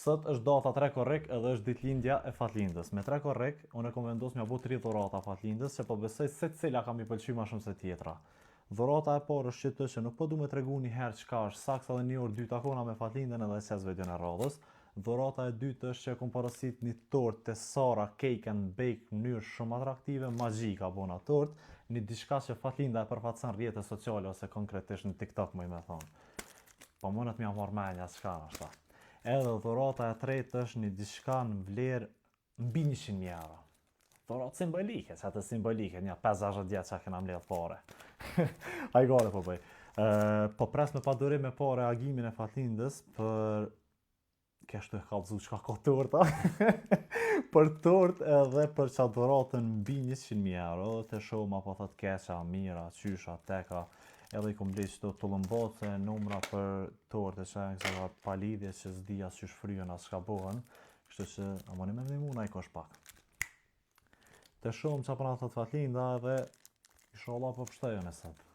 Sot është data 3 korrik edhe është ditëlindja e Fatlindës. Me 3 korrik, unë e kom vendos me bo 3 dhurata Fatlindës, që po besoj se cila ka mi pëlqy ma shumë se tjetra. Dhurata e parë është që të që nuk po du me tregu një herë çka është saktë edhe një orë dy takona me Fatlindën edhe qes videon e radhës. Dhurata e dytë është që e kom porosit një tort të Sara Cake and Bake në mënyrë shumë atraktive, magjika bona tort, një diçka që Fatlinda e përfaqëson rrjetet sociale ose konkretisht në TikTok më i me thonë. Po mundet m'ja marrë menja çka është ta. Edhe dhurata e tretë është një diçka në vlerë mbi 100.000 euro. Dhuratë simbolike, që atë simbolike, një 50 vjet që kena mbledh pare. Hajgare po bëj. Ë, po pres me padurim me pa reagimin e Fatlindës për keshtu e kallëzu çka ka torta. Për tort edhe për qatë dhuratën mbi 100.000 euro, edhe të shoh ma po thot keqa, mira, qysha, teka, edhe i kom ble qëto tullumbace, numra për torte që janë kësa pa lidhje që s'di as qysh fryhen as çka bohen, kështu që a moni me ndihmu na i kosh pak. Të shohim çka po na thot Fatlinda edhe inshallah po pështojën e sot.